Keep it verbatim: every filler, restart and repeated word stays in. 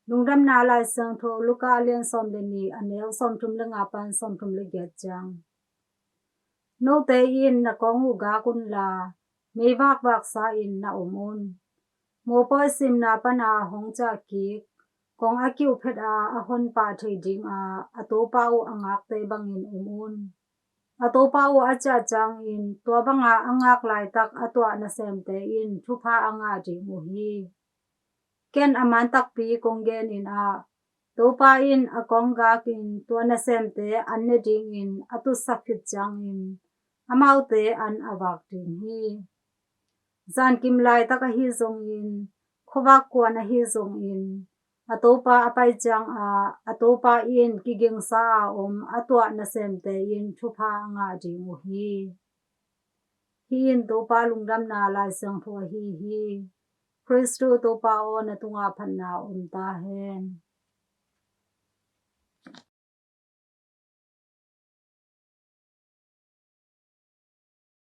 Lungdamna Lai Siangtho Luka a lian sawm le nih, a neu sawmthum le nga pan sawmthum le giat ciang. Note in na kong uh gak unla, meivak vaksa in na om un. Mopawi simna pana hong ciah kik, kong a kiuh phet a a honpah thei dinga a topa uh a ngakte bangin om un. A topa uh a ciah ciangin tua banga a ngak laitak a tuah nasemte in thupha a ngah ding uh hi. Ken a man takpi kong genin ah, Topa in a kong gakin tua nasemte an ne dingin a tutsak khit ciangin amaute an a vak ding hi. Zankim laitak ahi zongin, khuavak kuan ahi zongin, a topa a pai cianga a topa in kigingsa a om a tuah nasemte in thupha a ngah ding uh hi. Hih in Topa Lungdamna Lai Siangtho ahi hi. Khristu Topa aw, na tungah phatna om ta hen.